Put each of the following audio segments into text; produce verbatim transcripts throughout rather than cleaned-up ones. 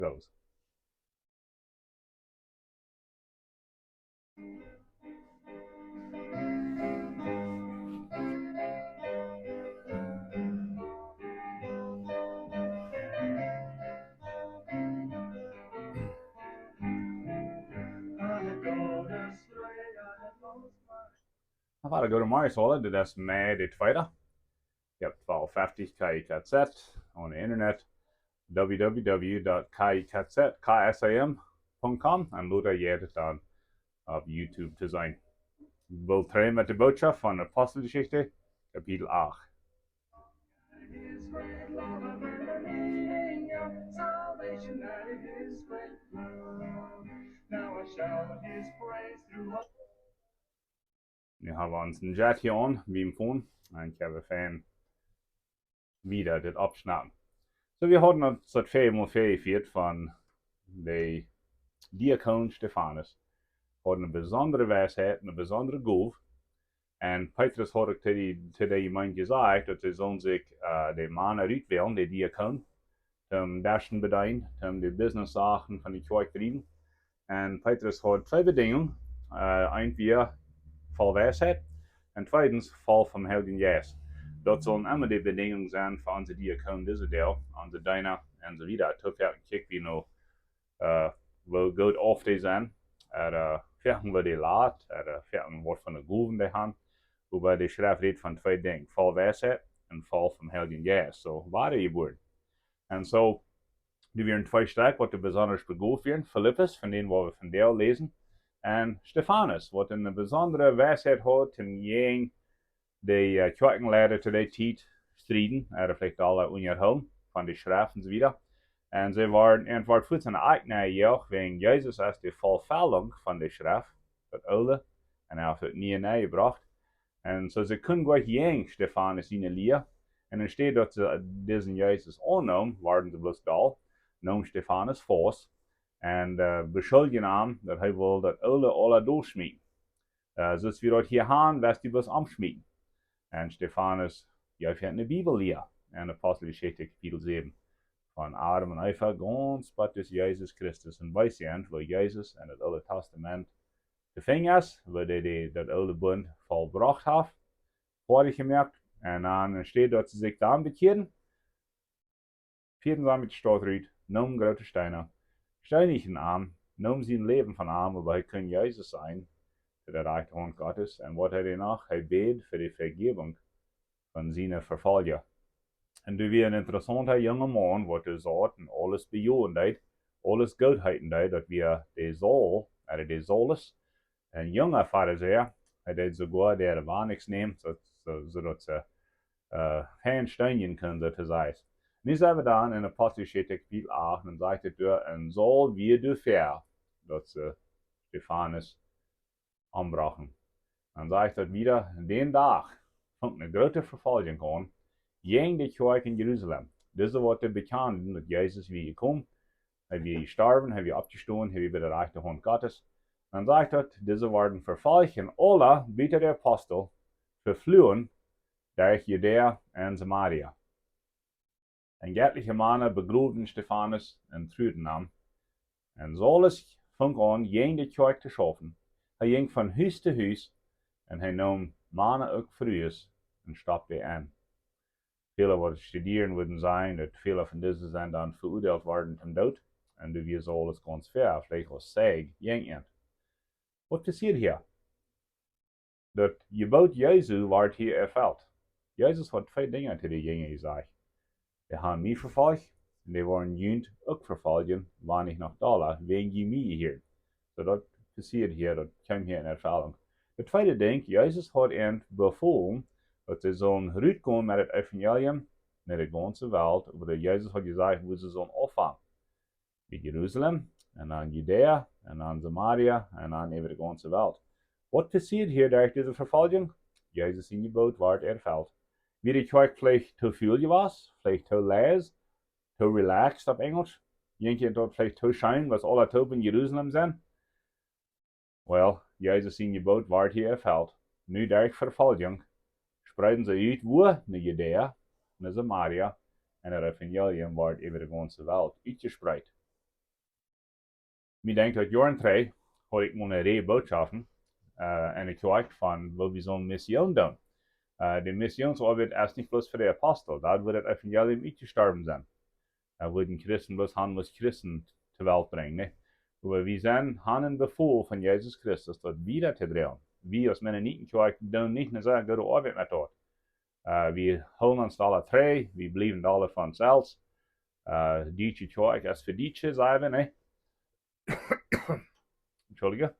Close. Hallo, goodemorjes aula, dit es Mei de tweede. Jie haben twalf feftig K I K Z, opp Internet, W W W dot K I K Z K S A M Punkt com, un lota jie daut dan opp YouTube to seenen. Wie woaren met de Botschaft von Aposteljeschicht, Kapitel acht. Nu haben wie ons een Jet hia aun, biem Phone. Un ekj hab fein wieda dit oppschnappen. Soo, wie hauden daut soo väl mol väl jefieet von de Diakon Stefanus. Haud eene besondre Weisheit, eene besondre Gow. Un Petrus haud uk to de, to de Jemeent jesajcht, daut see sullen sikj, äh, de Mana rutwälen, de Diakon, toom Deschen bedeenen, toom de Business-Sachen von de Kjoakj driewen. Un Petrus haud twee Bedinjungen, äh, eent wia voll Weisheit un tweedens voll vom Heiljen Jeist. Daut sullen emma de Bedinjungen sennen fa onse Diakon, dise Deel, onse Deena un soo wieda. Too foaken kjikj wie no, äh, woo goot auf dee sent, ooda, äh, foaken woo dee lat, ooda, äh, foaken waut fa eene Gow dee haben. Oba de Schreft rät von twee Dinja, voll Weisheit un voll vom Heiljen Jeist. Soo, wadajebuaren. Un soo, doa wieren twee Stekj, waut doa besonda begoft wieren. Filippus, von däm woa wie vondoag läsen, un Stefanus, waut eene besondre Weisheit haud, un jinkj de, äh, Kjoakjenleida to dee Tiet strieden, ooda veleicht aule unjahoolen von de Schreft un soo wieda. Un see wieren, un wort fuaz en Akj nenjejoacht, wäajen Jesus es de Erfellunk von de Schreft, daut Oole, un hee haft daut Niee nenjebrocht. Un soo see kunnen jlikj jäajen Stefanus siene Lia. Un enne Städ daut see disen Jesus aunneemen, worden see bloos doll, neemen Stefanus faust un, äh, beschuldjen am, daut hee wull daut Oole aula derchschmieten. Äh, soo aus wie daut hia haben, west du bloos omschmieten. Un Stefanus, jo, hee haud eene Bibellia en Aposteljeschicht Kapitel säwen. Von Adam un Eva gaunz bat Jesus Christus. Un wie seenen, woo Jesus en daut Oole Tastament de Finja es, woo dee, dee daut oole Bunt vollbrocht haft, foadich jemoakt. Un dan enne Städ daut see sikj dan bekjieeden, fieeden see am ut de Staut rut, neemen groote Steena, steenijden am, neemen sien Läwen von am, oba hee kunn Jesus seenen, to de rajchte Haunt Gottes. Un waut deed hee noch? Hee bäd fa de Vegebunk von siene Vefolja. Un doa wia een interessaunta junga Maun, waut doa saut un aules bejoen deed, aules goot heeten deed, daut wia de Saul, äh, de Saulus, een junga Farisäa, hee deed soogoa de Erwahnungs nämen, soo, soo, soo daut see, äh, fein steenjen kunnen, soo to sajen. Nu sent wie dan en Aposteljeschicht Kapitel acht, un sajcht et doa, un Saul wia doafäa, daut see Stefanus ombrochten. Dan sajcht et wieda, dän Dach funk eene groote Vefoljunk aun jäajen de Kjoakj en Jerusalem. Dise, waut bekjanden, daut Jesus wia jekomen, hee wia jestorwen, hee wia oppjestonen, hee wia bie de rajchte Haunt Gottes. Dan sajcht et, dise worden vefolcht un aule, buta de Apostel, vefluagen derch Judäa un Samaria. Un jettliche Mana begroowen Stefanus un truaden am. Un Saulus funk aun, jäajen de Kjoakj to schaufen. Hee jinkj von Hus to Hus un hee neem Mana uk Frues un stopt dee en. Väle, waut studieren, wudden sajen, daut väle von dise sent dan veuadeelt worden toom Doot. Un doa wia Saulus gaunz väa, veleicht aus Zeij jäajen an. Waut passieed hia? Daut Jeboot Jesu wort hia erfelt. Jesus haud twee Dinja to de Jinja jesajcht. Dee haben mie vefolcht un dee woaren junt uk vefoljen, wan nich noch dolla, wäajen jie mie hieren. Soo daut passieed hia, daut kjeem hia en Erfellunk. Daut tweede Dinkj, Jesus haud an befolen, daut see sullen rutgonen met daut Evangelium no de gaunze Welt, oba daut Jesus haud jesajcht, wua see sullen aunfangen. Bie Jerusalem, un dan Judäa, un dan Samaria, un dan äwa de gaunze Welt. Waut passieed hia derch dise Vefoljunk? Jesus sien Jeboot wort erfelt. Wia de Kjoakj veleicht too väl jewast, veleicht too leis, too relaxed opp Enjlisch? Jinkj an daut veleicht too scheen, wan see aula toop en Jerusalem sent? Well, Jesus sien Jeboot wort hia erfelt. Nu derch Vefoljunk spreeden see ut, wua? No Judäa, no Samaria, un daut Evangelium wort äwa de gaunze Welt utjespreet. Mie denkjt daut Joaren trigj haud ekj mol eene Rieej Bootschoften, äh, enne Kjoakj von woo wie sellen Mission doonen. Äh, de Missionsoabeit es nich bloos fa de Apostel, daut woat daut Evangelium utjestorwen sennen. Daut woat een Christen bloos han, must Christen to Welt brinjen, nä? Oba wie sent, han een Befäl von Jesus Christus, daut wieda to droagen. Wie aus Mennoniten Kjoakj doonen nich eene sea goode Oabeit met daut. Äh, wie hoolen ons doa trigj, wie bliewen doa fa ons selfst. Äh, Dietsche Kjoakj es fa Dietsche, saj wie, nä? Entschuldige.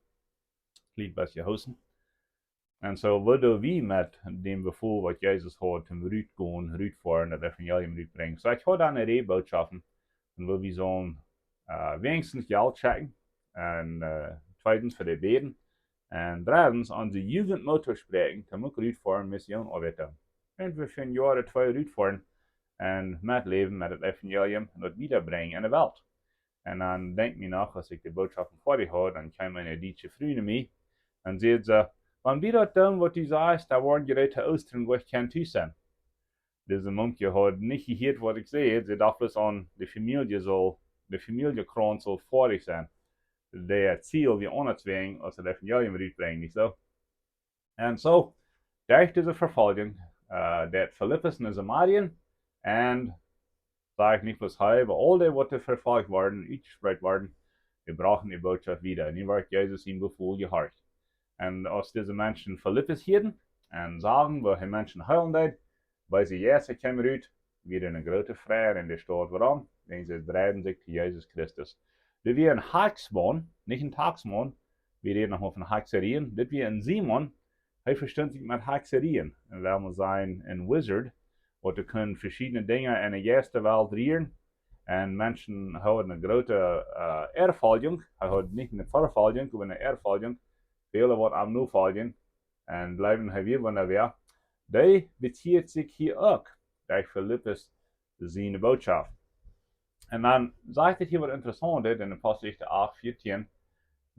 Kjlien bät hoosten. Un soo wudden wie met dän Befäl, waut Jesus haud, om rut gonen, rut foaren, daut Evangelium rut brinjen. Soo, ekj haud dan eene Rieej Bootschoften, un woo wie sellen, äh, weens Jelt schekjen, un, äh, tweedens fa de bäden, un dreddens onse Jugend Moot toospräakjen, daut mucht rut foaren, Mission Oabeit doonen. Un wie fa een Joa ooda twee rut foaren, un metläwen met daut Evangelium un daut wiedabrinjen enne Welt. Un dan denkj ekj noch, aus ekj de Bootschoft foadich haud, dan kjeem eene dietsche Fru no mie. Dan säd see: "Wan wie daut doonen, waut du sajchst, dan woaren jie to Oostren, wua ekj kjennen tus sennen." Dise Mumkje haud nich jehieet, waut ekj säd. See docht bloos aun, de Famielje saul, de Famieljekrauns saul foadich sennen. De Ziel wia aundasch wäajen, aus daut Evangelium rutbrinjen, nich soo? Un soo, derch dise Vefoljunk, äh, deed Filippus no Samarien, un saj ekj nich bloos hee, oba aul dee, waut doa vefolcht worden, utjespreet worden, dee brochten de Bootschoft wieda. Un nu wort Jesus sien Befäl jehorcht. Un aus dise Menschen Filippus hieeden un sagen, woo hee Menschen heelen deed, beese Jeista kjeemen rut, wia eene groote Freid enne Staut. Wuarom? Wäajen see dreiden sikj to Jesus Christus. Dit wia een Hacksmaun, nich een Tacksmaun, wie räden noch mol von Hakserien. Dit wia een Simon, hee vestunt sikj met Hakserien. Un well wie sajen, een Wizard, waut hee kunn veschiedne Dinja enne Jeistawelt rieren. Un Menschen hauden eene groote, äh, Erfoljunk. Hee haud nich eene Vefoljunk, oba eene Erfoljunk. Väle, waut am nofoljen, un bliewen hee wia, wan hee wia. Dee bekjieet sikj hia uk, derch Filippus siene Bootschoft. Un dan sajcht et hia waut Interessauntet en Aposteljeschicht acht vieetieen,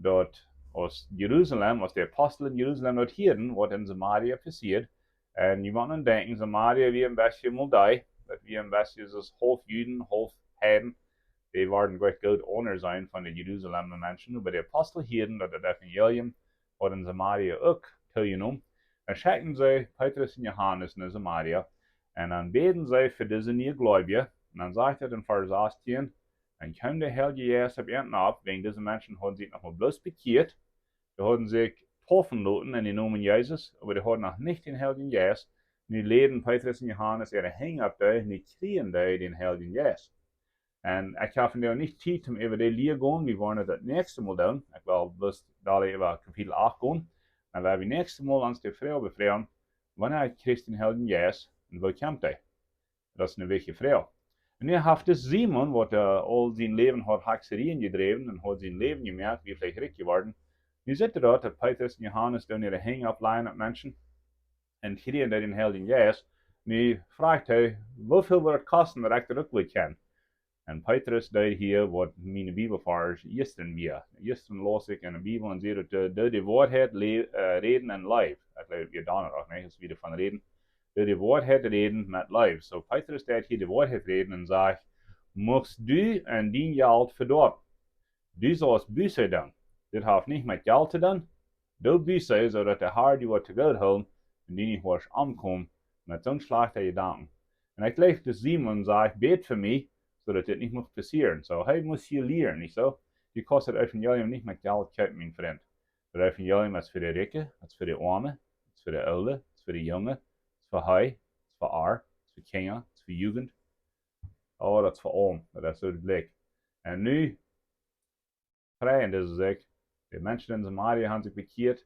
daut aus Jerusalem, aus de Apostel en Jerusalem daut hieeden, waut en Samaria passieed. Un jie motten denkjen, Samaria wia een bät Moldawien, daut wia een bät soo haulf Juden, haulf Heiden. Dee wieren goot, goot aunjeseenen von de Jerusalem Menschen, oba de Apostel hieeden, daut daut Evangelium haud en Samaria uk toojenomen. Dan schekjten see Petrus un Johanes no Samaria. Un dan bäden see fa dise niee Gleubje. Un dan sajcht et en Varsch sastieen: "Dan kjeem de Heilje Jeist opp an opp", wäajen dise Menschen hauden sikj noch mau bloos bekjieet. Dee hauden sikj taufen loten en dän Nomen Jesus, oba dee hauden noch nich dän Heiljen Jeist. Nu läden Petrus un Johanes äare Henj opp dee, nu kjrieen dee dän Heiljen Jeist. Un ekj hab vondoag nich Tiet om äwa de Lia to gonen. Wie woaren daut näakjste Mol doonen. Ekj well bloos doa äwa Kapitel acht gonen. Dan woa wie näakjste Mol ons de Froag befroagen, wanea kjrichst du dän Heiljen Jeist un woo kjemt dee? Daut es eene wichtje Froag. Un nu haft dis Simon, waut, äh, aul sien Läwen haud Hakserien jedräwen un haud sien Läwen jemoakt, wia veleicht rikj jeworden. Nu sitt hee doa, daut Petrus un Johanes doonen äare Henj oppläajen opp Menschen un kjrieen dee dän Heiljen Jeist. Nu froagt hee: "Woo väl woat et kosten, daut ekj daut uk woa kjennen?" Un Petrus deed hia waut miene Bibelvarsch jistren wia. Jistren laus ekj enne Bibel un säd daut, äh, doo de Woarheit le-, äh, räden en Leew. Ekj jleew, wie dan uk, nä, aus wie doavon räden. Doo de Woarheit räden met Leew. Soo, Petrus deed hia de Woarheit räden un sajcht: "Muchst du un dien Jelt vedoawen. Du saust Buße doonen. Dit haft nich met Jelt to doonen. Doo Buße, soo daut de Har die woat to goot hoolen un du nich woascht omkomen met soone schlajchte Jedanken." Un ekj jleew, daut Simon sajcht: "Bät fa mie, soo daut dit nich mott passieren." Soo, hee must hia lieren, nich soo? Du kaust daut Evangelium nich met Jelt kjeepen, mien Frint. Daut Evangelium es fa de Rikje, es fa de Oame, es fa de Oole, es fa de Junge, es fa hee, es fa ar, es fa Kjinja, es fa Jugend. Oh, daut es fa aulem. Daut es soo de Blikj. Un nu freien dise sikj. De Menschen en Samaria haben sikj bekjieet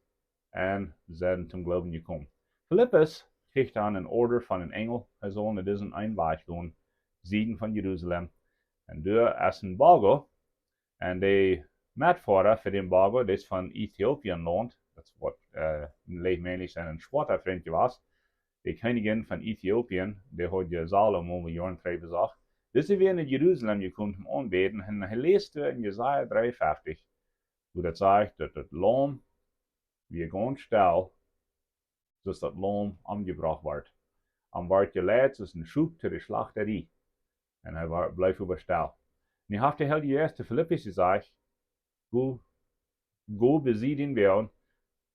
un sent toom Gloowen jekomen. Filippus kjricht dan eene Order von een Enjel, hee saul no disen eenen Wajch gonen, Sieden von Jerusalem. Un doa es een Bogo, un de Metfoara fa dän Bogo, dee es von Äthiopien Launt, daut es waut, äh, een Läwen aus een schwoata Frint jewast. De Kjennichin von Äthiopien, dee haud je Salomo Joaren trigj besocht. Dise wia no Jerusalem jekomen toom aunbäden, un hee läst doa en Jesaja dreeunfeftich, woo daut sajcht, daut daut Laum wia gaunz stell, soo aus daut Laum omjebrocht woat. Am woat jeleit soo aus een Schop to de Schlajchtarie. Un hee wa-, bleef oba stell. Nu haft de Heilje Jeist to Filippus jesajcht: Go, go bie dän Boajch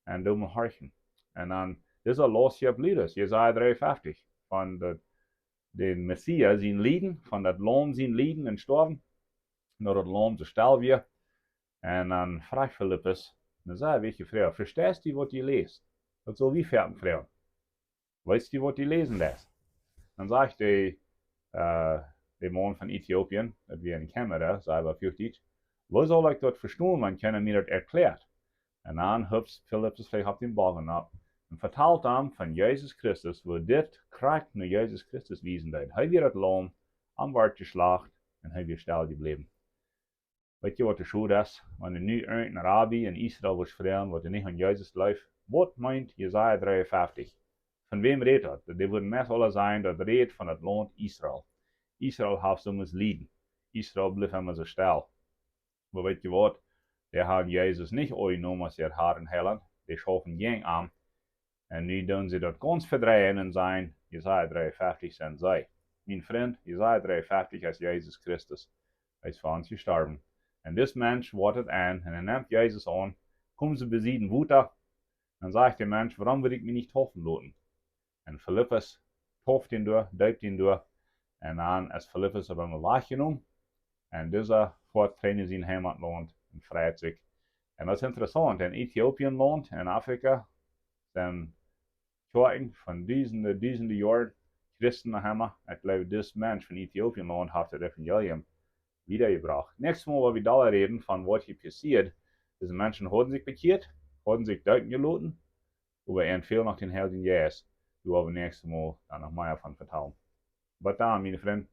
un doo mol horchen. Un dan, dit es aul los hia opp Liedes, Jesaja dreeunfeftich, von de, dän Messias sien Lieden, von daut Laum sien Lieden un Stoawen, no daut Laum soo stell wia. Un dan fruach Filippus, dan säd hee, weetst du, Fru, vesteist du, waut du läst? Daut sull wie foaken froagen. Weetst du, waut du läsen deist? Dan sajcht de, äh, de Maun von Ätiopien, daut wia een Kämmerer, säd hee opp Huachdietsch, woo saul ekj daut vestonen, wan kjeena mie daut erkjläat? Un dan hupst Filippus veleicht opp dän Boajch opp un vetalt am von Jesus Christus, woo dit krakjt no Jesus Christus wiesen deed. Hee wia daut Laum, am wort jeschlacht un hee wia stell jebläwen. Weetst du, waut de Schod es? Wan nu irjent een Rabbi en Israel wudd froagen, waut nich aun Jesus jleeft, waut meent Jesaja dreeunfeftich? Von wäm rät daut? Dee wudden meist aule sajen, daut rät von daut Launt Israel. Israel haft soo mott lieden. Israel blift emma soo stell. Oba weetst du waut? Dee haben Jesus nich aunjenomen aus äa Herr un Heilaunt. Dee schaufen jäajen am. Un nu doonen see daut gaunz vedreien un sajen, Jesaja dreeunfeftich sent see. Mien Frint, Jesaja dreeunfeftich es Jesus Christus. Hee es fa ons jestorwen. Un dis Mensch woat et enn un hee nemt Jesus aun, kjemt see bie dän Wota, un sajcht de Mensch, wuarom well ekj mie nich deepen loten? Un Filippus deept am doa, deept am doa. Un dan es Filippus opp eemol wajchjenomen. Un disa foat trigj no sien Heimatlaunt un freit sikj. Un daut es interessaunt, en Ätiopien Launt, en Afrika, sent Kjoakjen von dusende, dusende Joaren, Christen noch emma. Ekj jleew, dis Mensch von Ätiopien Launt haft daut Evangelium wiedajebrocht. Näakjstet Mol woa wie doa räden von waut hia passieet. Dise Menschen hauden sikj bekjieet, hauden sikj deepen jeloten, oba an fäld noch dän Heiljen Jeist. Doa woa wie näakjstet Mol dan noch mea von vetalen. Waut dan, miene Frind?